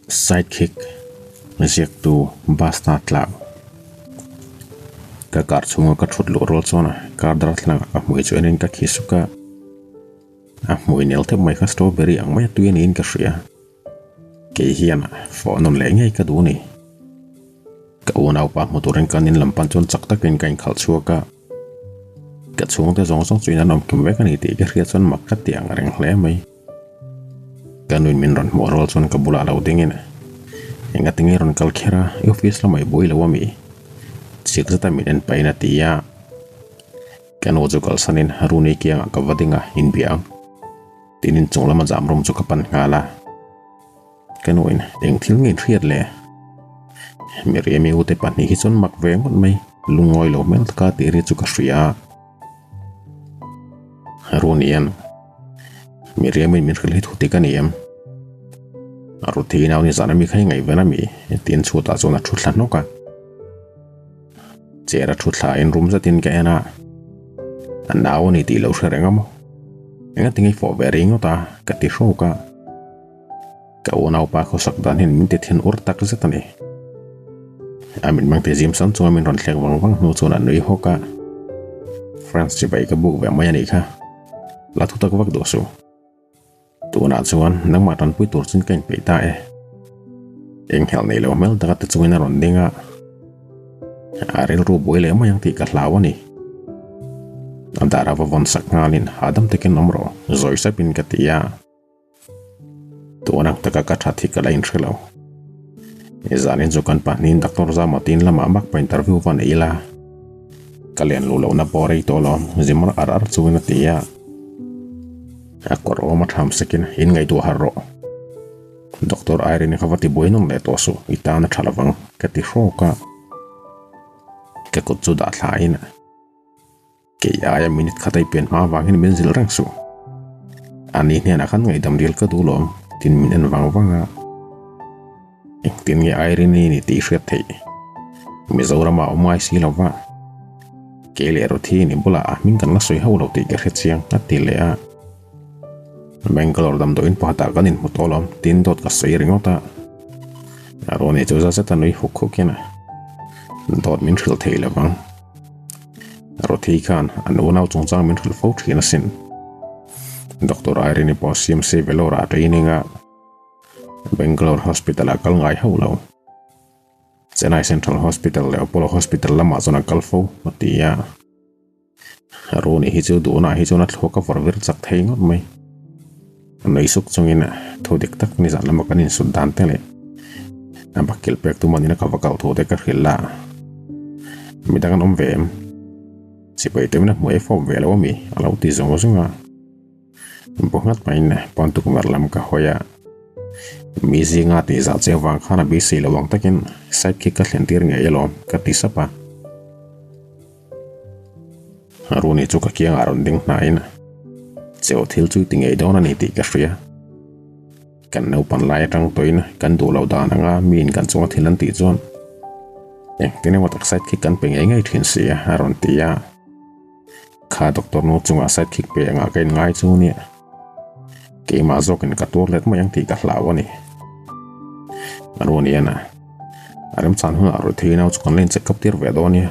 Sidekick ziaktu Basta tlau. Ka car chhunga ka thut luh rual chuan car darthlalang ah ka hmui chu enin ka khi suk a. A hmui nel theuh mai kha strawberry ang mai a tui a niin ka hria. Kei hian fawh nawn leh ngei ka duh a ni. Ka unaupa hmu turin kan in lam pan chuan chak takin ka inkhalh chhuak a. Ka chhungte zawng zawng chu in an awm kim vek a ni tih ka hriat chuan mak ka ti ang reng hle mai. Ka nuin min rawn hmuh rual chuan ka bulah lo dingin Engati nge rawn kal kher a, i office lamah i buai lo ami? Chik zeta min en pahin a ti a. Ka nu chu kalsanin Rooney kiangah ka va ding a, inbia ang. Tin inchung lama jam rawng chu ka pan nghal a. Ka nuin eng thil nge in hriat le? Miriami ute pahnih hi chuan mak ve ngawt mai, lungawi lo hmel taka tih ri chu ka hria a. Runian, Miriamin min hrilh hi thu tik a ni em? A Ruthi nau ni zan ami kha i ngaihven ami? Tin chhutah chuan a thu thla hnawk a. Chair a thu thla in rum zetin ka en a, a nau a ni tih lo hre reng a maw? Engati nge i fawh ve ringawt a? Ka ti hrawk a. Ka unaupa khawsak dan hian min ti thin ur tak zet a ni. A mitmang ti zim san chunga min rawn thlek vang vang hnu chuan a nui hawk a. France chibai ka buk ve mai a nih kha. La thu tak vak duh suh. Tunah chuan nangmah tanpui tur chin ka inpeih ta e. Enghelh nei lo hmel taka ti chungin a rawn ding a. A rilru buai leh mai ang tih ka hlau a ni. A dar a va vawn sak nghalin hahdam takin awm rawh, zawi sapin ka ti a. Tun ang taka ka that hi ka la inhre lo. Zanin chu kan pahnihin Doctor Zamatin lamah mak pa interview va nei ila. Ka len luh lohna pawh rei tawh lo, zimar ar ar chungin a ti a. A kawr awm a tham sakin in ngaihtuah harh rawh. Doctor Irene kha va ti buai nawn leh tawh suh, i tan a tha lovang ka ti hrawk a. Ka kut chu dah thlain kei aia minute khat a i pian hma avangin min zilh reng suh. Ani hnenah khan ngaihdam ril ka duh lawm tin min en vang vang a. Engtin nge Irene ni tih hriat theih? Mizoramah awm ngai si lova. Kei leh Ruthi ni bulah a hming kan la sawi ho lo tih ka hre chiang a ti leh a. Bangalore damdawiin pakhatah kan inhmu tawh lawm tiin dawt ka sawi ringawt a. Ronnie chu za zeta nui huk hukin dawt min hrilh thei lo vang. Ruthi khan an unau chungchang min hrilh fo thin asin. Doctor Irene pawh CMC Vellore ah training a. Bangalore Hospital ah kal ngai hauh lo. Chennai Central Hospital leh Apollo Hospital lamah chuan a kal fo a ti a. Runi hi chu duhna hi chuan a thluak a vawr vir chak thei ngawt mai. A nui suk chungin thu dik tak nizan lama kan insut dan te leh a bakilh pek tum anin a ka va kal thu te ka hrilh a. Midang an awm ve em? Sipai te min a hmuh ei fawp ve lo ami? A lo ti zung zung a. Bu nghat maiin pawn tukverh lam ka hawi a, mi zinga tih zah che avang khan a beisei lo ang takin sidekick ka thlen tir ngei alawm ka ti sap a. Runi chu ka kiangah rawn ding hnaiin cheu thil chu ti ngei dawn a ni tih ka hria. Kan naupan lai atang tawhin kan duh loh dan anga miin kan chunga thil an tih chuan engtin emaw tak sidekick kan pe ngei ngei thin si a a rawn ti a. Kha doctor nu chungah sidekick pe angah ka inngai chu nia. Keimah zawkin ka tuar let mai ang tih ka hlau a ni. A rawn en a, a remchan hunah Ruthei nau chu kan la incheck up tir ve dawn nia.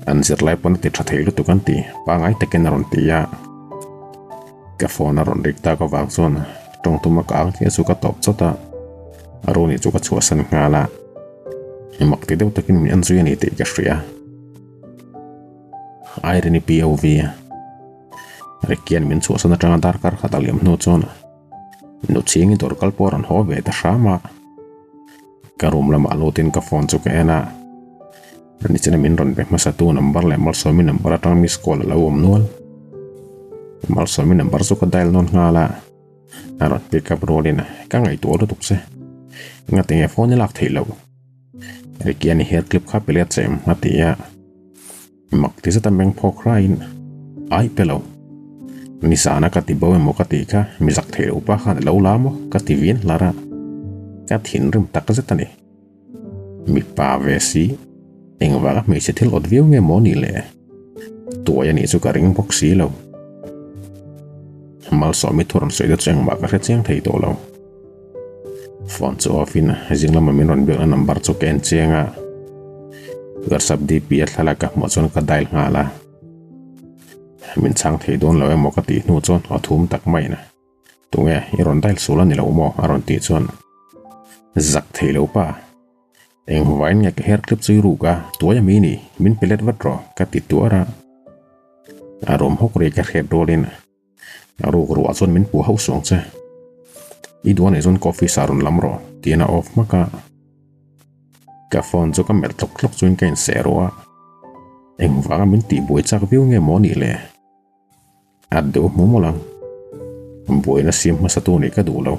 An zirlai pawn a ti tha thei lutuk an ti, pangai takin a rawn ti a. Ka phone a rawn rik tak avang chuan tawng tuma ka ang chiah chu ka tawp chawt a, a rawn ih chu ka chhuahsan nghal a. Mak ti deuh takin min en zui a ni tih ka hria. Irene POV Ricky-a'n min chhuahsan atanga darkar khat a liam hnu chuan nu chhing i dawr kal pawh a rawn haw ve ta hram a. Ka room lamah lutin ka phone chu ka en a, nichina min rawn be hmasa tu number leh Malsawmi number atang miss call a lo awm nual. Malsawmi number chu ka dial nawn nghal a, a rawn pick up rualin ka ngaihtuah lutuk che, ngatinge phone i lak theih loh? Ricky-a'n i hair clip kha pe let che em? a ti a. Mak ti zeta meng phawk hraiin, Ai pe lo. Nizana ka ti bo emaw ka tih kha mi zak thei lo pa khan a lo la maw ka ti vin hlar a. Ka thinrim tak zet a ni. Mipa ve si, engvanga hmeichhe thil awt viau nge maw nih le? Tuai a nih chu ka ring bawk si lo. Malsawmi thu rawn sawi te chu engmah ka hre chiang thei tawh lo. Phone chu off in zing lama min rawn biakna number chu ka en chiang a. WhatsApp DP a thlalak ka hmuh chuan ka dial nghal a. Min chhang thei dawn lo emaw ka tih hnu chuan a thum tak mai na. Tunge i rawn dial sul a ni lo maw a rawn tih chuan zak thei lo pa. Eng vain nge ka hair clip chu i ruk a, tuai a mi ni, min pe let vat rawh ka ti tuar a. A rawm hawk ri ka hriat rualin A ruk ruah chuan min puh hauh suang che. I duh anih chuan ka office ah rawn lam rawh tiin a off hmak a. Ka phone chu ka melh tlawk tlawk chuin ka inseh ruah a. Engvanga min tih buai chak viau nge maw nih le? A deuh hmu mawlh ang. Buaina siam hmasa tu nih ka duh lo.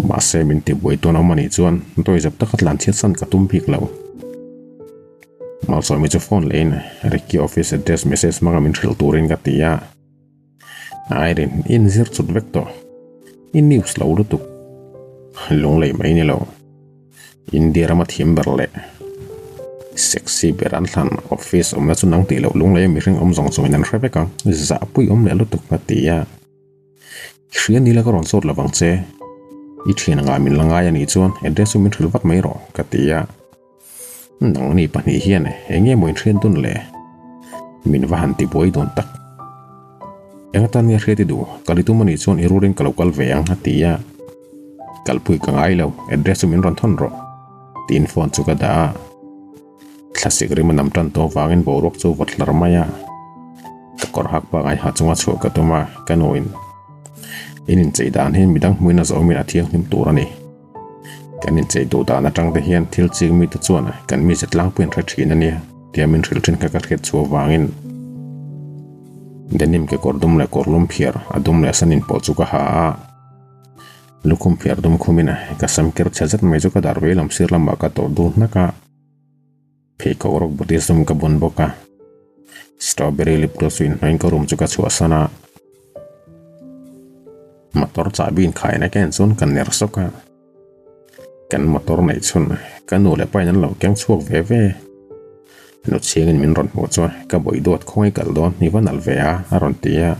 Mahse min ti buai tuan awm anih chuan dawizep taka tlan chhiat san ka tum bik lo. Malsawmi chu phone leh in Ricky office address message hmanga min hrilh turin ka ti a. Irene, i inzir chut vek tawh. I news lo lutuk. Lunglei mai ni lo. India rama thiam ber leh sexy ber an thlan office awmna chu nang tih loh lunglei a mihring awm zawng zawngin an hre vek ang. Zahpui awm leh lutuk ka ti a. I hria nila ka rawn sawt lovang che. I thian angah min la ngai a nih chuan address chu min hrilh vat mai rawh ka ti a. Nangni pahnih hian eng nge maw inhriat dun le? Min va han ti buai dawn tak. Eng atan nge hriat i duh? Kal i tum anih chuan i rurin ka lo kal ve ang a ti a. Kalpui ka ngai lo, address chu min rawn thawn rawh tiin phone chu ka dah a. Thlasik rim a nam tan tawh avangin boruak chu vawt hlar mai a. Ka kawr hak pangai ha chunga chhuah ka tum a, ka nuin in inchei dan hi midang hmuin a zawmin a thianghlim tur a ni. Kan inchei duh dan atang te hian thil ching mite chuan kan mize tlangpui an hre thin a nia tia min hrilh thin kha ka hriat chhuah avangin denim kekawr dum leh kawr lum phiar a dum leh a san inpawh chu ka ha a. Lukhum phiar dum khumin ka sam ker chhe zet mai chu ka dar vei lam sir lamah ka tawrh dul hnak a. Pheikhawk rawk Buddhism ka bun bawk a, strawberry lip gloss chu inhnuaiin ka room chu ka chhuahsan a, motor chahbi inkhaina ka en chuan ka ner sawk a, kan motor neih chhun ka nu leh pain an lo keng chhuak ve ve, nu chhingin min rawn hmuh chuan ka bawih duat khawngaih kal dawn i va nalh ve a a rawn ti a.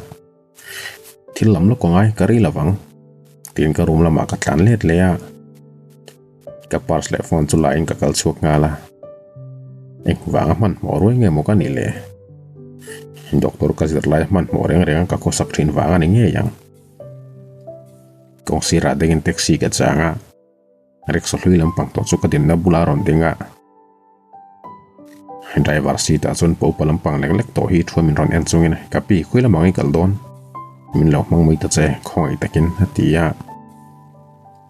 Thil lam lawk angai ka rei lovang tiin ka room lamah ka tlan let leh a, ka purse leh phone chu la in ka kal chhuak nghal a, engvanga hmanhmawh ruai nge maw ka nih le? Doctor ka zir lai hmanhmawh reng reng a ka khawsak thin vang a ni ngei ang. Kawng sirah dengin taxi ka chang a. Rickshaw hlui lampang tawh chu ka dinna bulah a rawn ding a, driver seat ah chuan popa lampang lek lek tawh hi thu min rawn en chungin ka pi khawi lamah nge kal dawn min lo hmang mai ta che khawngaih takin a ti a,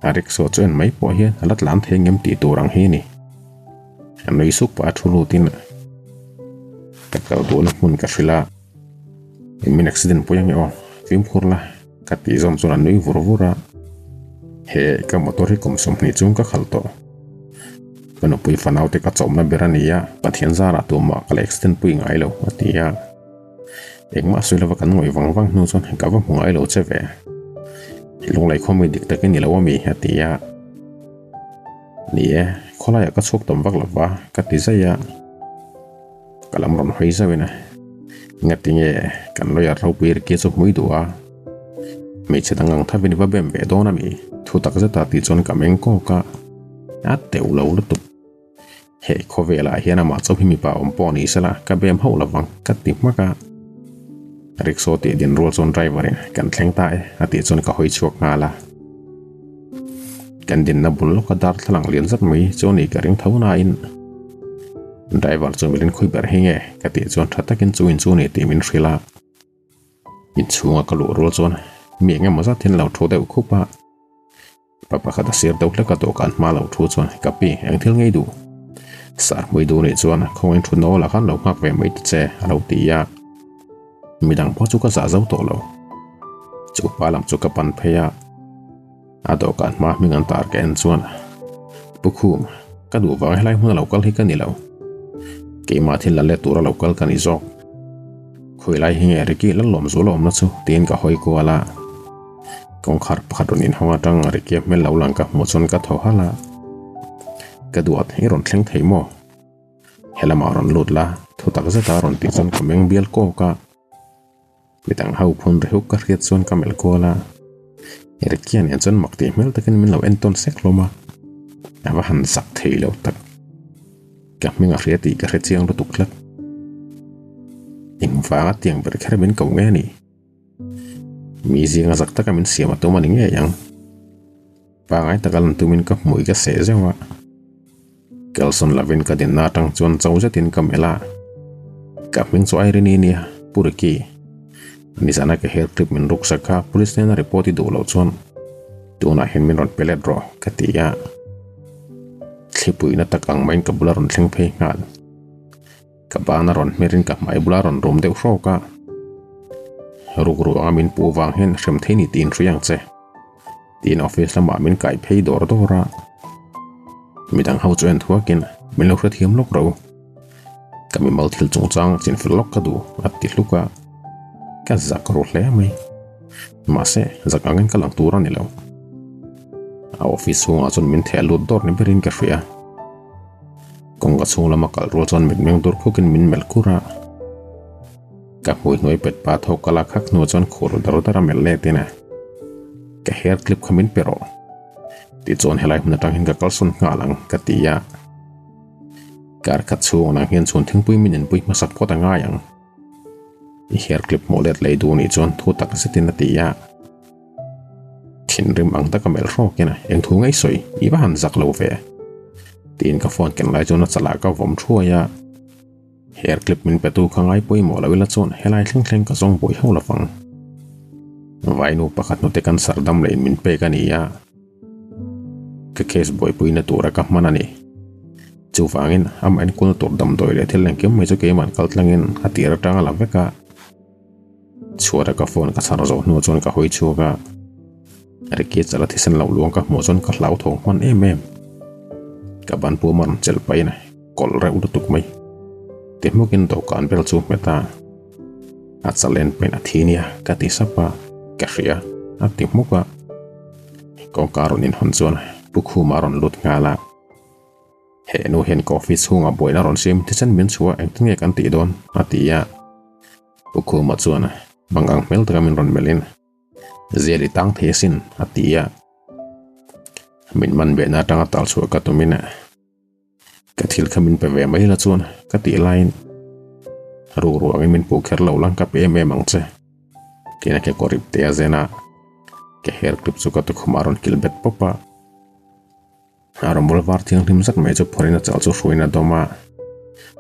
a rickshaw chu en mai pawh hian a la tlan thei ngem tih tur ang hi a ni, a nui sup pah a thu lutin ka kal duhna hmun ka hrilh a, min accident pui ange aw fimkhur la. Ka tih zawm chuan a nui vur vur a, He ka motor hi kum 20 chung ka khalh tawh. Ka nupui fanau te ka chawmna ber a ni a, Pathian zarah tumah ka la accident pui ngai lo, a ti a. Engmah sawi lova kan ngawih vang vang hnu chuan ka va hmu ngai lo che ve. Lunglei khaw mi dik tak i ni lo a mi, a ti a. Ni e, khawlaiah ka chhuak tam vak lo va, ka ti zaih a. Ka lam rawn hawi zauh in a, Ngati nge kan lawyer ropui Ricky chu hmui duh a, hmeichhe dang ang thavin i va bem ve dawn a mi? Thu tak zeta tih chuan ka meng kawk a, a teuh lo lutuk. Hei khawvelah hian amah chauh hi mipa awm pawh ni sela ka bem hauh lovang ka ti hmak a. Rickshaw tih din rual chuan driver in kan thleng ta e a tih chuan ka hawi chhuak nghal a. Kan dinna bul lawka darthlalang lian zat mai chu a nih ka ring tho nain driver chu milin khawi ber hi nge ka tih chuan tha takin chu in chu ni tih min hrilh a. Inchhunga ka luh rual chuan mi eng emaw zat hian lo thu deuh khup a. Pa pakhat a sir deuh hlek a dawhkan hma lo thu chuan ka pi eng thil ngei duh? Sar hmui duh nih chuan khawngaih thutna awlah khan lo nghak ve mai ta che a lo ti a. Midang pawh chu ka zah zo tawh lo. Chu pa lam chu ka pan phei a. A dawhkan hma hming an tar ka en chuan Pu Khum, ka duh vang helai hmuna lo kal hi ka ni lo. Keimah thil la let tura lo kal ka ni zawk. Khawilai hi nge Ricky Lallawm Zula awmna chu tiin ka hawi kual a. Kawngkhar pakhat rawn inhawng atang Ricky-a hmel lo lang ka hmuh chuan ka thaw halh a. Ka duat, i rawn thleng thei maw? He lamah rawn lut la, thu tak zeta rawn tih chuan ka meng bial kawk a. Midang ho phun ri huk ka hriat chuan ka melh kual a. Ricky-a nen chuan mak tih hmel takin min lo entawn sek hlawm a, a va han zak thei lo tak. Ka hming a hria tih ka hre chiang lutuk tlat. Engvanga tiang ber kher min ko nge a ni? Mi zinga zak taka min siam a tum a ni ngei ang. Pangai taka lan tumin ka hmui ka seh zeuh a. Kelson lovin ka dinna atang chuan cho zetin ka melh a. Ka hming chu Irene i nia, Pu Ricky. Nizana ka hair clip min ruksak kha police hnena report i duh loh chuan tunah hian min rawn pe let rawh ka ti a. Thlipuina tak ang maiin ka bula rawn thleng phei nghal. Ka bana rawn hmerin ka hmai bula rawn rum deuh hrawk a. Rukru anga min puh vang hian hrem thei ni tiin hria ang che. Tiin office lamah min kai phei dawr dawr a. Midang ho chu en thuakin min lo hrethiam lawk ro. Ka mimal thil chungchang chinfel lawk ka duh a ti hluk a. Ka zak ru hle mai. Mahse zak angin ka lang tur a ni lo. A office chhungah chuan min theh lut dawr ni berin ka hria. Kawngka chhung lama kal rual chuan mitmeng dur khukin min melh kur a. Ka hmui hnuai pet pa thawk ka lak hak hnuah chuan khur dar dar a melh let in a. Ka hair clip kha min pe rawh. Tichuan helai hmun atang hian ka kalsawn nghal ang ka ti a. Kar khat chhung nang hian chhun thingpui min inpui hmasak phawt a ngai ang. I hair clip hmuh let lei duh nih chuan thu tak zetin a ti a. Thinrim ang taka melh hrawkin a eng thu ngei sawi i va han zak lo ve. Tiin ka phone ken lai chuan a chalah ka vawm thuai a. Hair clip min petu kha ngai pawimawh lo ila chuan helai thleng thleng ka zawng buai ho lovang. Vainu pakhat hnute cancer dam leh in min pek a ni a. Ka case buaipuina tura ka hman a ni. Chuvangin amah enkulna tur damdawi leh thil engkim mai chu keimah kal tlangin a tir atanga la vek a. Chhuata ka phone ka chhar zawh hnuah chuan ka hawi chhuak a, Ricky chala thisen loh luang ka hmuh chuan ka hlauthawng hman em em. Ka ban pum a rawn chelh pahin a kawlh reuh lutuk mai. Ti hmukin dawhkan bel chu hmet a, a chal en pahin a thi nia ka ti sap a, ka hria a ti hmuk a. Kawngka rawn inhawn chuan Pu Khuma a rawn lut nghal a. He nu hian ka office chhungah buaina rawn siam thisen min chhuah engtin nge kan tih dawn? a ti a. Pu Khuma chuan bang ang hmel taka min rawn melhin Zial i tang thei asin a ti a. Min man behna atanga tal chhuah ka tumin ka thil kha min pe ve mai la chuan ka tih laiin rukru angin min puh kher lo la ka pe em em ang che tiin a kekawr ip te a zen a. Ka hair clip chu ka tukhumah a rawn kilh bet pawp a. A rawmbawl var thianghlim zat mai chu phawrhin a chal chu hruaiin a dawm a,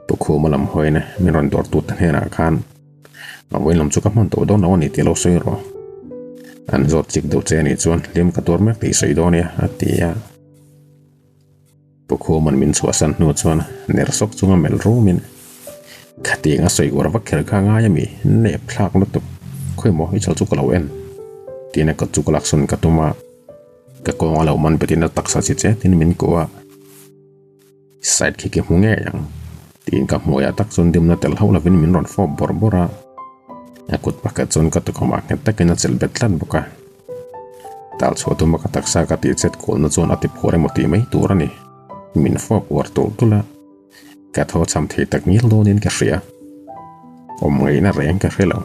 Tukhuma lam hawiin min rawn dawr tute hnenah khan a vawiin lam chu ka hman tawh dawn lo a ni tih lo sawi rawh. An zawt chik deuh che a nih chuan hlim ka tuar mek tih sawi dawn nia a ti a. Tukhuma'n min chhuahsan hnu chuan ner sawk chunga melh rumin Khatiang a sawi uar vak kher kha ngai a mi, nep thlak lutuk, khawimaw i chal chu ka lo en tiin a kut chu ka laksawn ka tum a. Ka kawng a lo man betin a taksa chi chetin min kuh a, side khi ki hmu ngei ang tiin ka hmuaiah tak chuan dimna tel hauh lovin min rawn fawp bawrh bawrh a, a kut pakhat chuan ka tukhumah nghet takin a chelh bet tlat bawk a. Tal chhuah tuma ka taksa ka tih chet kualna chuan a ti phur emaw tih mai tur a ni, min fawp uar tulh tulh a, ka thaw cham thei tak ngial dawnin ka hria, awm ngaihna reng ka hre lo.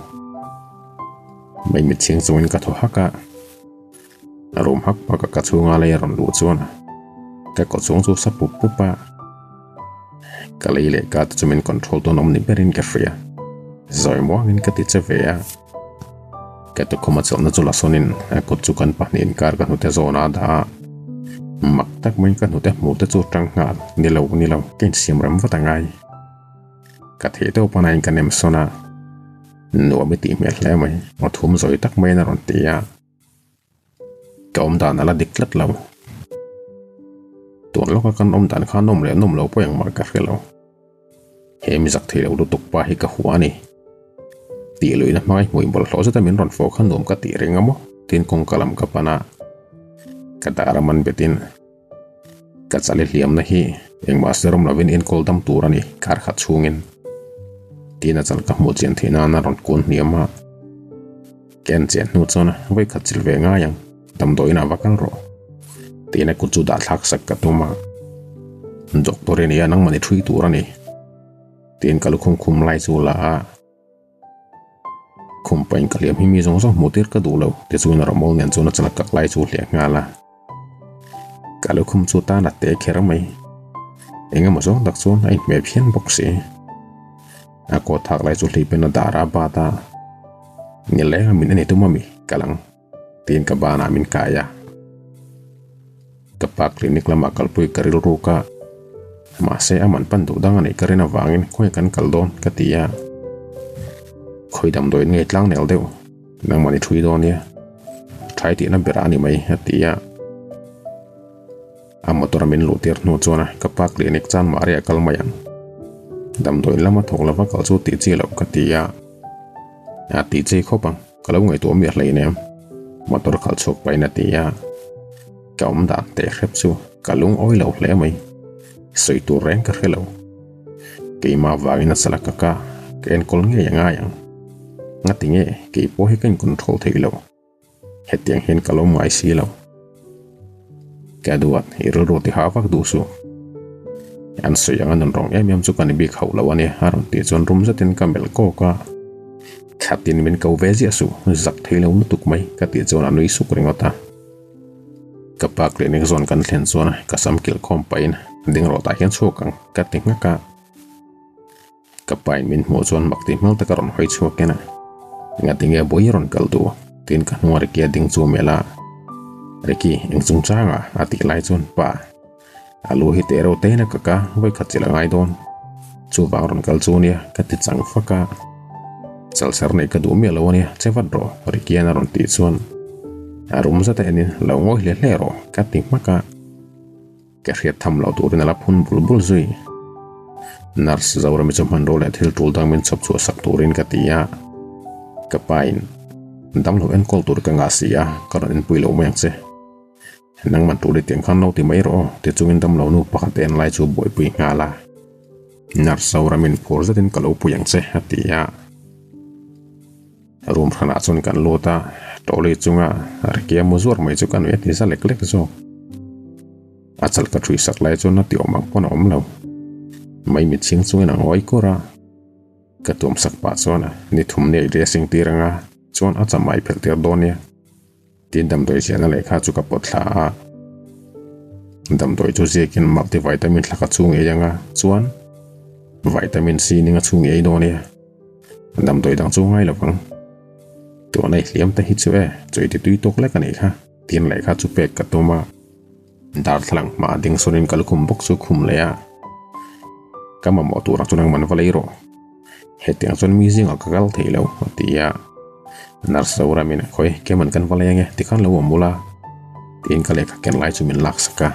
Maimit chhing chungin ka thaw hak a. A rum hak hak a ka chhunga lei a rawn luh chuan ka kaw chhung chu sa pup pup a, ka lei leh ka te chu min control dawn awm ni berin ka hria. Zawi muangin ka ti che ve a, ka tukhum a chawlhna chu la sawnin a kut chu kan pahnih inkar ka hnute zawn a dah a, mak tak maiin ka hnute hmuh te chu tang nghal ni lo ni lo ka insiam rem vat a ngai. Ka theih deuh panain ka nem sawn a, nuam i tih hmel hle mai, aw thum zawi tak maiin a rawn ti a. Ka awm dan a la dik tlat lo. Tun lawka kan awm dan kha nawm leh nawm lo pawh engmah ka hre lo. He mi zak thei lo lutuk pa hi ka hua a ni. Tih luihna hmai hmui bawlhhlawh zeta min rawn fawh kha nuam ka tih reng a maw? Tiin kawngka lam ka pan a. Ka dar a man betin ka chali hliamna hi engmah serum lovin enkawl dam tur a ni kar khat chhungin. Tiin a chal ka hmuh chian theih nan a rawn kun hniam a. Ka en chian hnu chuan vawi khat chilh ve ngai ang, damdawiin ah va kal rawh. Tiin a kut chu dah thlak sak ka tum a. Doctor i nia nangmah ni thui tur a ni. Tiin ka lukhum khum lai chu la a. Khum pahin ka hliam hi mi zawng zawng hmuh tir ka duh lo, tichuan a rawmawl nen chuan a chal kak lai chu hliah nghal a. Ka lukhum chu tan a te kher mai. Eng emaw zawng tak chuan a inhmeh phian bawk si. A kawt thak lai chu hlipin a dar a bat a, Nileng a min a ni tum ami? Ka lang. Tiin ka banah min kai a. Ka pa clinic lamah kalpui ka rilruk a, mahse a man pan duh dang a nih ka rin avangin khawi kan kal dawn ka ti a. Khawi damdawiin ngei tlang nel deuh, nangmah ni thui dawn nia, thai tihna berah a ni mai a ti a. A motor a min luh tir hnu chuan ka pa clinic chan mah riah kal mai ang. Damdawiin lama thawk lova kal chu tih chi loh ka ti a. A tih chi khawp ang. Ka lo ngaihtuah miah hlei nem, motor khalh chhuak pahin a ti a. Ka awm dan teh hrep chu ka lungawi lo hle mai. Sawi tur reng ka hre lo. Keimah vangin a chala ka ka, ka enkawl ngei a ngai ang. Ngati nge kei pawh hi ka in control thei lo. Hetiang hian ka lo ngai si lo. Ka duat, i rilru ti ha vak duh suh. An sawi anga nun rawng em em chu ka ni bik hauh lo a ni, a rawn tih chuan rum zetin ka melh kawk a. Khatin min ko ve ziah suh, zak thei lo lutuk mai, ka tih chuan a nui suk ringawt a. Ka pa clinic zawn kan thlen chuan ka sam kilh khawm pahin ding rawh tah hian chhuak ang, ka ti nghak a. Ka pain min hmuh chuan mak tih hmel taka rawn hawi chhuak in a, Engati nge buai rawn kal duh? tiin ka hnunga Ricky a ding chu a melh a. Ricky, eng chungchang ah? a tih lai chuan, Pa, a lu hi teh reuh tein a kak a, vawikhat chilh a ngai dawn. Chuvang rawn kal chu nia, ka ti chang fak a. Chalser neih ka duh miah lo a nia, che vat rawh, Ricky an a rawn tih chuan a rum zat a enin, Lo ngawi hle hle rawh, ka ti hmak a. Ka hriat tham loh turin a la phun bul bul zui. Nurse Zorami chu hmanrua leh thil tul dang min chhawp chhuah sak turin ka ti a. Ka pa in damlo enkawl tur ka ngah si a, ka rawn enpui lo mai ang che. Nangman tur i tiang khan lo ti mai rawh aw ti chungin damlo nu pakhat en lai chu buaipui nghal a. Nurse Zorami'n phur zetin ka lo pui ang che a ti a. Room hranah chuan kan lut a, trolley chunga Ricky-a mu zuar mai chu ka nuih a ti za lek lek zawk. A chal ka ṭhui sak lai chuan a ti awm ang pawn a awm lo. Mai mit chhing chungin a ngawi kur a. Ka tuam sak pah chuan ni thum nia i dressing tir anga chuan a chamai phelh tir dawn nia. Tin damdawi ziahna lehkha chu ka pawt thla a, damdawi chu ziakin multivitamin thla ka chhung ei anga chuan vitamin C ning a chhung ei dawn nia, damdawi dang chu ngai lo vang. Tuna i hliam te hi chu e, chawi ti tui tawk lek a nih kha, tin lehkha chu pek ka tum a, darthlalang hmaah ding sawnin ka lukhum bawk chu khum leh a, ka mamawh turah chuan engman va lei rawh. Hetiang chuan mi zingah ka kal thei lo, a ti a. Nurse Zoramin a khawi, Keman kan va leng e, tikhan lo awm ula, tiin ka lehkha ken lai chu min laksak a.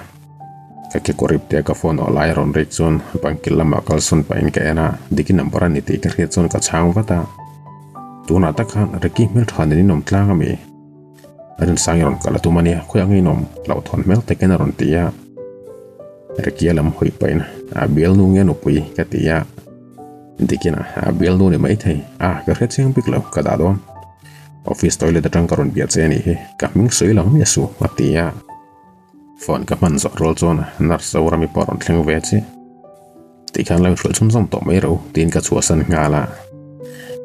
Ka kekawr ip tia ka phone awh lai a rawn rik chuan bangkil lamah kalsawn pahin ka en a, Diki number a ni tih ka hriat chuan ka chhang vat a. Tunah tak khan Ricky hmeltha nen in awm tlang a mi? Rinsangi rawn kal a tum a nia, khawiah nge in awm? Hlauhthawn hmel takin a rawn ti a. Ricky a lam hawi pahin a bialnu nge nupui ka ti a. Dikin a bialnu ni maithei a, ka hre chiang bik lo, ka dah dawn. Office toilet atang ka rawn bia che a nih hi, ka hming sawi lang miah suh, a ti a. Phone ka hman zawh rual chuan nurse Zorami pawh a rawn thleng ve chiah. Tikhan lo inhrilh chhunzawm tawh mai ro, tiin ka chhuahsan nghal a.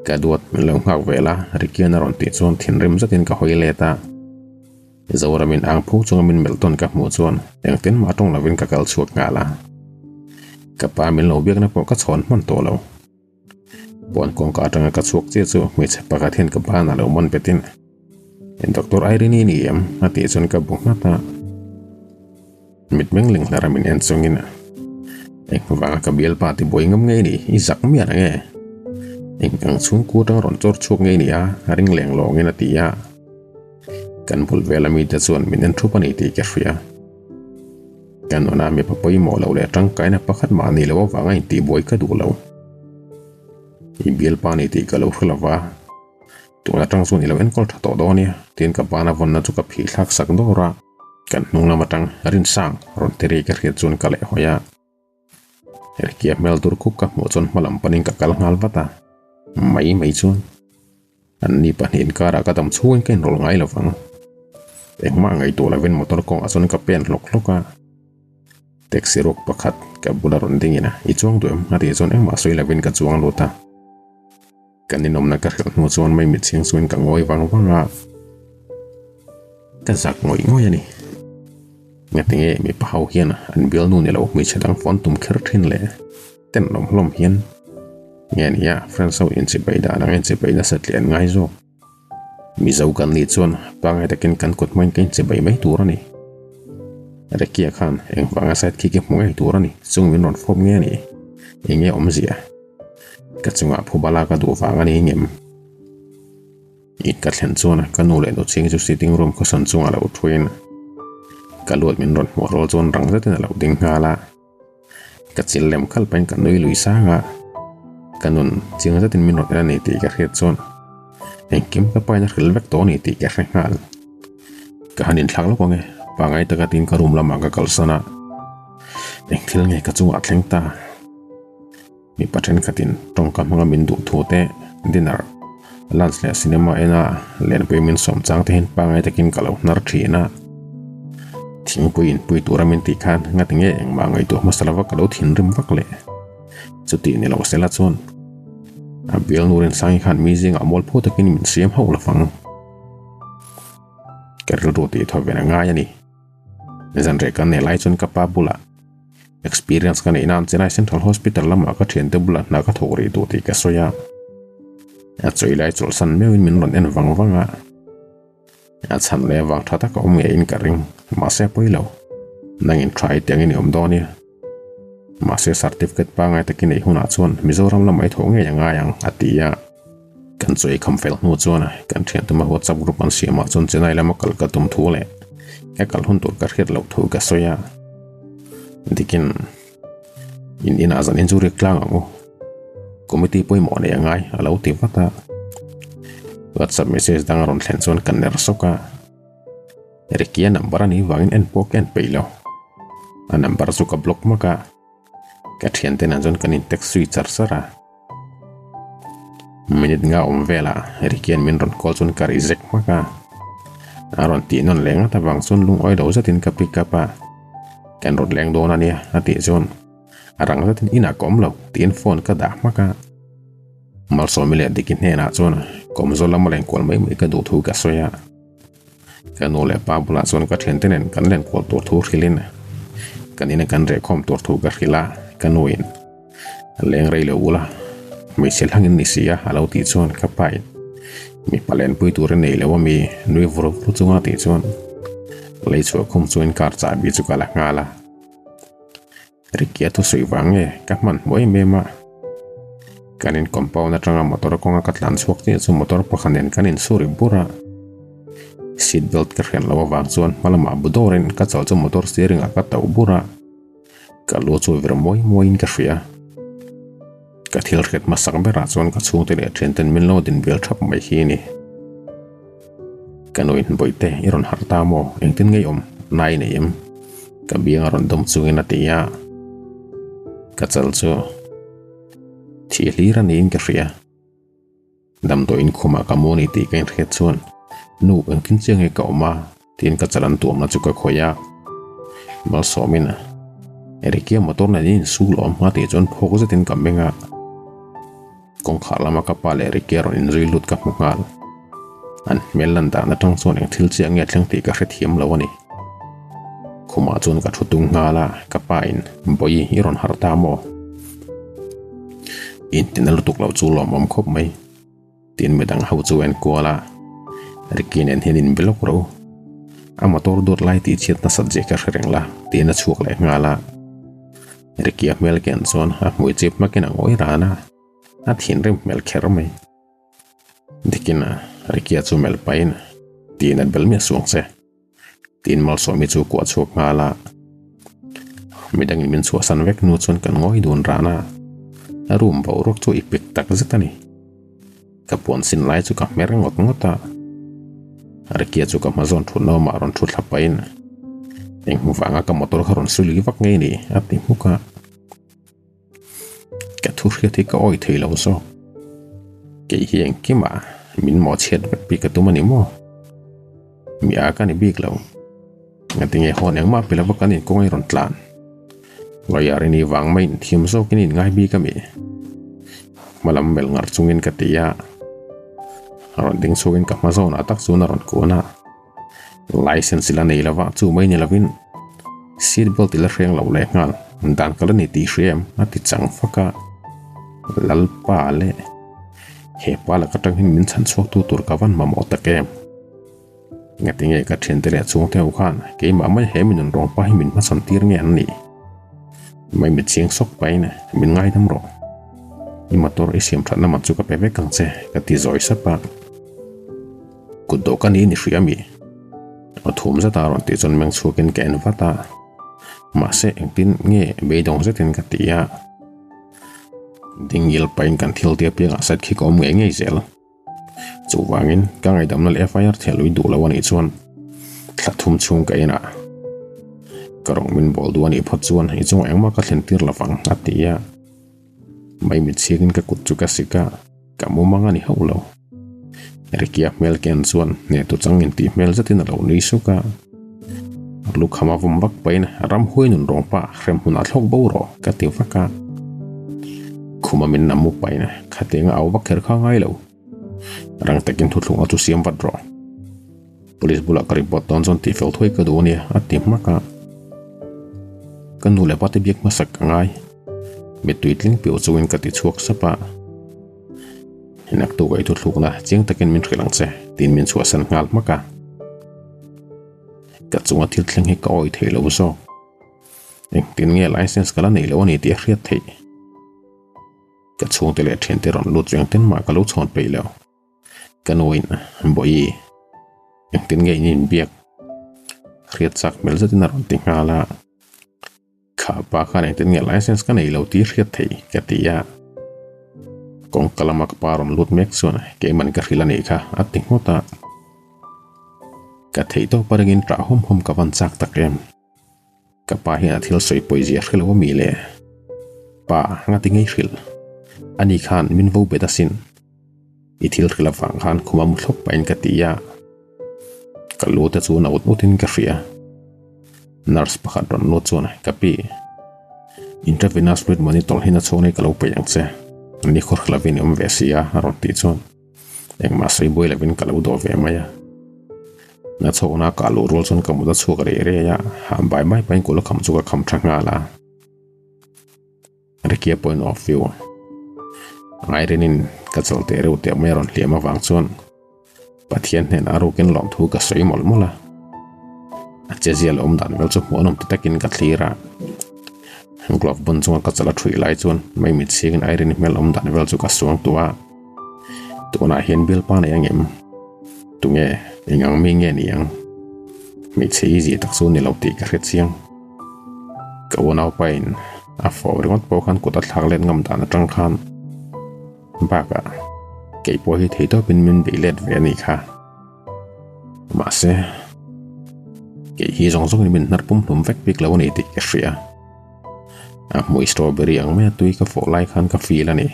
Ka duat min lo nghak ve la, Ricky'an a rawn tih chuan thinrim zetin ka hawi let a. Zoramin ang phu chunga min melh tawn ka hmuh chuan engtin mah tawng lovin ka kal chhuak nghal a. Ka pa min lo biakna pawh ka chhawn hman tawh lo. Pawn kawngka atanga ka chhuak chiah chu hmeichhe pakhat hian ka banah lo man betin Doctor Irene i ni em? a tih chuan ka bu nghat a. Mitmeng ling hlar a min en chungin Engvanga ka bialpa ti buai ngam ngei ni, i zak miah la nge? Eng ang chhungkua atanga rawn chawr chhuak ngei ni a? ring leng lawngin a ti a. Kan bul vela mite chuan min en thup a ni tih ka hria. Ka nuna mipa pawimawh lo leh tangkaina pakhat mah ni lo avanga intihbuai ka duh lo. I bialpa ni tih ka lo hre lo va, tun atang chuan i lo enkawl tha tawh dawn nia, tiin ka bana vawnna chu ka phih thlak sak dawr a. Kan hnung lam atang Rinsang rawn ti ri ka hriat chuan ka lehhawi a. Ricky-a hmel tur khup ka hmuh chuan hma lam panin ka kal nghal vat a, mai mai chuan an ni pahnih inkarah ka dam chhungin ka inrawlh ngai lo vang. Engmah ngaihtuah lovin motor kawngah chuan ka pen hlawk hlawk a, taxi ruak pakhat ka bula rawn dingin a, I chuang duh em? a tih chuan engmah sawi lovin ka chuang lut a. Kan inawmna ka hrilh hnu chuan mai mitchhing chuan ka ngawi vang vang a, ka zak ngawih ngawih a ni. Ngatinge mipa ho hian an bialnu ni lo hmeichhe dang phone tum kher thin le tenawm hlawm hian nge nia friends ho inchibai dan ang inchibai nasa tliah an ngai zawk. Mizo kan nih chuan pangai takin kan kut hmain ka inchibai mai tur a ni. Rekia khan engvanga side kick i hmu ngei tur a ni chung min rawn fawp nge a ni? Enge awmzia? Ka chungah phuba lak a duh vang a ni ngem? In ka thlen chuan ka nu leh nuchhing chu sitting room khawsawn chungah lo thuin ka luat min rawn hmuh rual chuan rang zetin a lo ding nghal a. Ka chil lem khalh pahin ka nui lui sang a, ka nun chiang zetin min rawn en a ni tih ka hriat chuan engkim ka pain a hrilh vek tawh a ni tih ka hre nghal. Ka han inthlak lawk ang e, pangai taka tiin ka room lamah ka kalsan a, eng thil nge ka chungah thleng ta? Mipa thenkhatin tawngka hmanga min duh thu te, dinner, lunch leh cinema ena lenpui min sawm chang te hian pangai takin ka lo hnar thin a. Thingpui inpui tura min tih khan ngati nge engmah ngaihtuah hmasa lova ka lo thinrim vak le. Chutih ni lo sela chuan a bialnu Rinsangi khan mi zingah mualpho takin min siam hauh lovang. Ka rilru tih thaw ven a ngai a ni. Zanreh kan nei lai chuan ka pa bulah Experience ka neih nan Chennai Central Hospital lamah ka thiante bulah hna ka thawk rih duh tih ka sawi a. A chawi lai chawlhsan meuhin min rawn en vang vang a. A chhan leh vang tha tak a awm ngeiin ka ring, mahse a pawi lo. Nangin tha i tiangin i awm dawn nia. Mahse certificate pangai takin ei hunah chuan Mizoram lamah i thawh ngei a ngai ang, a ti a. Kan chawi kham fel hnu chuan kan thiantuma WhatsApp group an siamah chuan Chennai lama kal ka tum thu leh ka kal hun tur ka hriat loh thu ka sawi a. Dikin in inah zan in chu rik tlang ang u. Committee pawimawh nei a ngai a lo ti vat a. WhatsApp message dang a rawn thlen chuan ka ner sawk a. Ricky-a number a nih vangin en pawh ka en peih lo. A number chu ka block hmak a. Ka thiante nen chuan kan in text zui char char a. Minute nga awm velah Ricky-a'n min rawn call chuan ka reject hmak a. A rawn tih nawn leh ngat avang chuan lungawi lo zetin ka pick up a. Kan rawn leng dawn a nia a tih chuan a rang zetin inah ka awm lo tiin phone ka dah hmak a. Malsawmi leh Diki hnenah chuan kawmzawl lama lenkual mai mai ka duh thu ka sawi a. Ka nu leh pa bulah chuan ka thiante nen kan lenkual tur thu hrilhin kan ina kan rehkhawm tur thu ka hrilh a, ka nuin leng rei lo ula hmeichhe hlangin ni si a a lo tih chuan ka pain mipa lenpui turin nei lo ami nui vur vur chunga tih chuan lei chhuah khum chuan car chahbi chu ka la nghal a. Ricky-a thusawi vang nge ka hmanhmawh em em a, kan in compound atanga motor kawnga ka tlan chhuak chiah chu motor pakhat nen kan insur ri bur a, seat belt ka hriat loh avang chuan hma lamah bu dawrin ka chawlh chu motor steering ah ka tauh bur a, ka lu chu vir mawi mawiin ka hria. Ka thil hriat hmasak berah chuan ka chhungte leh thianten min lo din bial thap mai hi a ni. Ka nuin Bawihte i rawn harh ta maw? Engtin ngei awm? Nai nei em? Ka biang a rawn dawm chungin a ti a. Ka chal chu thih hlir a niin ka hria. Damdawiin khumah ka mu a ni tih ka inhriat chuan nu engtin chiah nge ka awm a tiin ka chal an tuamna chu ka khawih a. Malsawmin Erikia motor nen in insu lawm a tih chuan phawk zetin ka meng a. Kawngkhar lama ka pa leh Ricky a rawn inzui lut ka hmu nghal. An hmel lan dan atang chuan eng thil chiah nge thleng tih ka hrethiam lo a ni. Khumah chuan ka thu tung nghal a, ka pa in, Bawi, i rawn harh ta maw? Intina lutuk loh chu lawmawm khawp mai. Tiin midang ho chu a enkual a, Ricky nen hian inbe lawk rawh u. A motor duat lai tih chhiat nasat zia ka hre reng la, tiin a chhuak leh nghal a. Ricky a hmel ken chuan a hmui chip hmakin a ngawi ran a, a thinrim hmel kher mai. Dikin Ricky-a chu melh pahin, Tiin a bel miah suang che. Tiin Malsawmi chu kuah chhuak nghal a. Midangin min chhuahsan vek hnu chuan kan ngawi dun ran a, a room boruak chu i pik tak zet a ni. Ka puan sin lai chu ka hmer ngawt ngawt a. Ricky-a chu ka hma zawn thut naumah rawn thu thla pahin, Eng hmu vanga ka motor kha rawn suli vak ngei ni? a ti hmuk a. Ka thu hriat hi ka awi thei lo zawk. Kei hi engkimah min mawhchhiat vek bik ka tum a ni maw? Mi a ka ni bik lo. Ngatinge hawn engmah pe lova kan inkawng a i rawn tlan? Lawyer i nih vang mai inthiam zawkin i inngai bik a mi? Hma lam melh ngar chungin ka ti a. Rawn ding chhuakin ka hma zawnah tak chuan a rawn kun a. License ila nei lova chu mai ni lovin seat belt ila hreng lo leh nghal dan ka la ni tih hria em a ti chang fak a. Lalpa leh he pa laka tang hian min chhan chhuak tu tur ka van mamawh tak em. Ngatinge ka thiante leh chhungte ho khan keimah mai he mi nunrawng pa hi min hmachhawn tir nge an nih? Mai mit chiang sawk pahin min ngaidam rawh. I motor i siam thatna man chu ka pe vek ang che ka ti zawi sap a. Kut dawh ka ni ni hria mi? Aw thum zet a rawn tih chuan meng chhuakin ka en vat a. Mahse engtin nge beidawng zetin ka ti a. Dingil pahin kan thil tia piangah side khi ka awm ngei ngei zel. Chuvangin ka ngaidamna leh FIR thiah lui duh lo a nih chuan thla thum chhung ka inah ka rawng min bawl duh a nih phawt chuan i chungah engmah ka thlen tir lovang a ti a. Maimit chhiakin ka kut chu ka sik a, ka mumang a ni hauh lo. Ricky-a hmel ken chuan hnehtu chang intih hmel zetin a lo nui suk a. Lukham a vawm vak pahin ramhuai nun rawng pah hrem hunah thlawk bo rawh ka ti vak a. Khuma min nam mup pahin khatiang a au vak kher kha ngai lo. Rang takin thuthlung a chu siam vat rawh. Police bulah ka report dawn chuan tihfel thuai ka duh a nia a ti hmak a. Ka nu leh pa te biak hmasak ka ngai. Mittui tling piau chungin ka ti chhuak sap a. Naktuk a i thuthlukna chiang takin min hrilh ang che tiin min chhuahsan nghal hmak a. Ka chunga thil thleng hi ka awi thei lo zawk. Engtin nge license ka la nei lo a ni tih a hriat theih. Ka chhungte leh thiante rawn lut chu engtin mah ka lo chhawn peih lo. Ka nuin, Bawihi, engtin nge in inbiak? Hriat chak hmel zetin a rawn ti nghal a. Kha pa khan engtin nge license ka nei lo tih hriat theih ka ti a. Kawngka lama ka pa rawn lut mek chuan keiman ka hrilh a nih kha a ti nghawt a. Ka theih tawp a ringin ṭah hawm hawm ka van chak tak em. Ka pa hian a thil sawi pawi zia hre lo a mi le? Pa, ngati ngei hrilh? Ani khan min vo bet asin. I thil hrilh avang khan khuma mu thlawp pahin ka ti a. Ka lu te chu na ut ut in ka hria. Nurse pakhat rawn lut chuan ka pi, intravenous fluid monitor hi na chhung nei ka lo peih ang che. Ni khawr hrilh lovin i awm ve si a, a rawn tih chuan. Engmah sawi buai lovin ka lo dawh ve mai a. Na chhawkna kah luh rual chuan ka mut a chhuak reh reh a, ham bai mai pahin kul a kham chu ka kham tha nghal a. Ricky-a point of view Irene-in ka chawlh teh reuh teh mai a rawn hliam avang chuan Pathian hnenah a rukin lawmthu ka sawi mawlh mawlh a. A chezia leh awm dan vel chu hmuh anawm ti takin ka thlir a. Glove bun chunga ka chawlh a thuih lai chuan Maimit chhingin Irene-i hmel awm dan vel chu ka suang tuah a. Tunah hian bialpa nei ang em? Tunge, eng ang mi nge ni ang? Hmeichhe easy tak chu ni lo tih ka hre chiang. Ka unaupa in a fawh ringawt pawh khan kut a thlak let ngam dan atang khan bakah kei pawh hi thei tawpin min beih let ve a nih kha. Mahse, kei hi zawng zawngin min hnar pum hlum vek bik lo a ni tih ka hria. A hmui strawberry ang maia tui ka fawh lai khan ka feel a ni.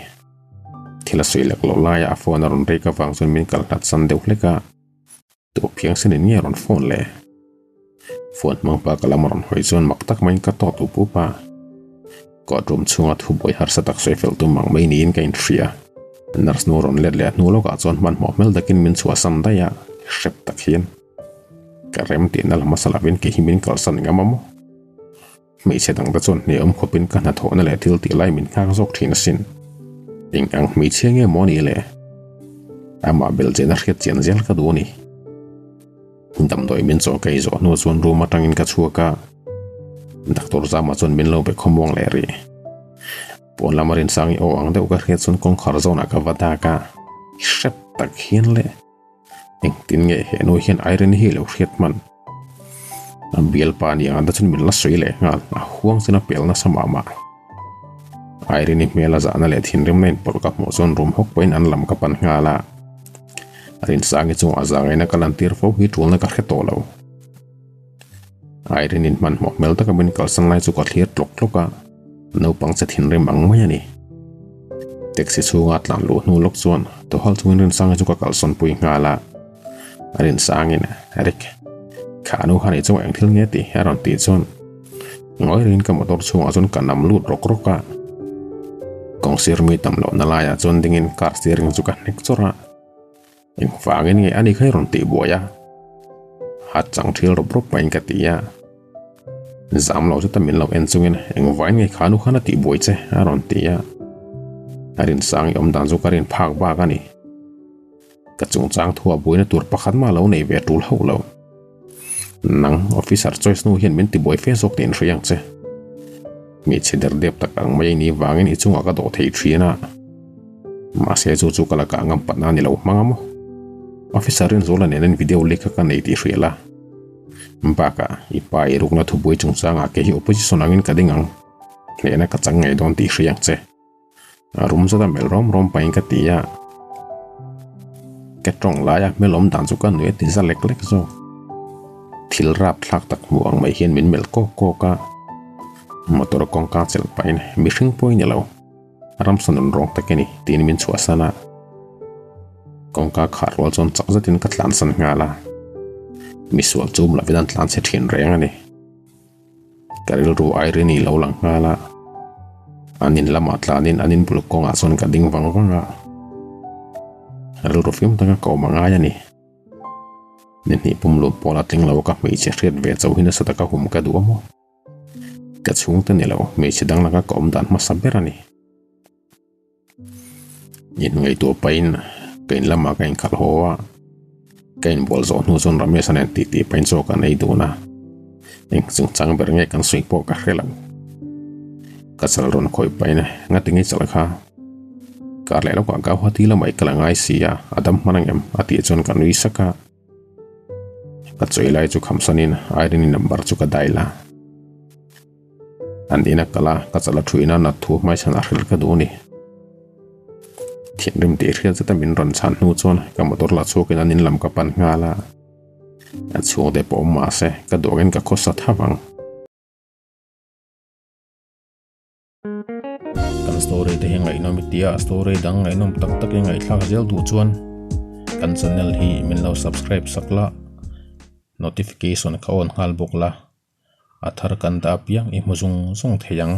Thil a sawi lak loh laia a phone a rawn rek avang chuan min kal hlat san deuh hlek a, tuah phiang sen in nge a rawn phone le? Phone hmang pa ka lam a rawn hawi chuan mak tak maiin ka tawt up up a, courtroom chhunga thubuai harsa tak sawi fel tum ang mai niin ka inhria. Nurse nu rawn let leh a hnu lawkah chuan hmanhmawh hmel takin min chhuahsan daih a, hrep tak hian ka rem tihna la hmasa lovin kei hi min kalsan ngam a maw? Hmeichhe dangte chuan hneawm khawpin ka hnathawhna leh thil tih lai min nghak zawk thin asin. Eng ang hmeichhia nge maw ni le? Amah belhchian a hriat chian zel ka duh a ni. Damdawi min chaw ka ei zawh hnu chuan room atangin ka chhuak a, Doctor Zama chuan min lo be khawmuang leh rih. Pawn lama Rinsangi aw ang deuh ka hriat chuan kawngkhar zawnah ka va dak a, hrep tak hian le. Engtin nge he nu hian Irene hi lo hriat hman? A bialpa ni ang te chuan min la sawi leh nghal, a huang chuan a pel nasa mah mah. Irene-i hmel a zahna leh thinrimna inpawlh ka hmuh chuan rum hawk pawhin an lam ka pan nghal a. Rinsangi chungah zangaina ka lantir fo hi tulna ka hre tawh lo. Irene-in hmanhmawh hmel taka min kalsan lai chu ka thlir tlawk tlawk a, naupang che thinrim ang mai a ni. Taxi chhunga tlan luh hnu lawk chuan Tohal chungin Rinsanga chu ka kalsawn pui nghal a. Rinsangin, Rick, kha nu kha nih chungah eng thil nge tih a rawn tih chuan ngawi ringin ka motor chhungah chuan ka nam lut rawk rawk a. Kawngsir mi tam lohna laiah chuan dingin car steering chu ka hnek chawrh a. Engvangin nge ani kha i rawn tih buai a? Hat chang thil rawp rawp pahin ka ti a. Zam lo zeta min lo en chungin engvain nge kha nu khan a tih buai che a rawn ti a. A rinsang i awm dan chu ka rin phak bak a ni. Ka chungchang thu a buaina tur pakhat mah lo nei ve tul hauh lo. Nang officer choice nu hian min ti buai fe zawk tih in hria ang che. Hmeichhe der dep tak ang mai ni vangin i chungah ka dawh thei thin a. Mahse chu chu ka lakah ngam patna a ni lo hmang a maw? Officer Rinzuala nen in video link kha ka nei tih hria la. Bakah i pa i rukna thubuai chungchangah kei hi opposition angin ka ding ang. Hlehna ka chang ngei dawn tih hria ang che. A rum zat a melh rawm rawm pahin ka ti a, ka tawng laia hmel awm dan chu ka nui a ti za lek lek zawk. Thil rap thlak tak hmuh ang mai hian min melh kawk kawk a, motor kawngka chelh pahin mihring pawh i ni lo, ramsa nun rawng tak i ni tiin min chhuahsan a. Kawngka khah rual chuan chak zetin ka tlansan nghal a, misual chu um lovin an tlanchhe thin reng a ni. Ka rilru Irene i lo lang nghal a, an in lamah tlanin an inbul kawngah chuan ka ding vang vang a, rilru fim taka ka awm a ngai a ni. Ni hnih pumlum pawl a tling lo ka hmeichhe hriat ve chauh hi nasa taka hum ka duh a maw? Ka chhungte ni lo, hmeichhe dang laka ka awm dan hmasa ber a ni. Inngaihtuah pahin ka in lamah ka inkhalh haw a, ka inbual zawh hnu chuan Ramesh-a nen titi pahin chaw kan ei dun a, eng chungchang ber nge kan sawi pawh ka hre lo. Ka chal rawn khawih pahin ngati nge chal kha kar leh lawkah Gauhati lamah i kal a ngai si a, a dam hman angem a tih chuan ka nui sak a. Ka chawi lai chu khamsanin Irene-i number chu ka dial a. An ina kal a, ka chala thuina nat thu hmaichhan a hrilh ka duh a ni. Thinrim tih hriat zeta min rawn chhan hnu chuan ka motor la chhuakin an in lam ka pan nghal a. A chhungte pawh awm mahse ka duangin ka khawsa tha vang. Kan story te hi ngaihnawm i tia, story dang ngaihnawm tak tak i ngaihthlak zel duh chuan kan channel hi min lo subscribe sak la, notification kha on nghal bawk la, a thar kan dah apiang i hmu zung zung thei ang.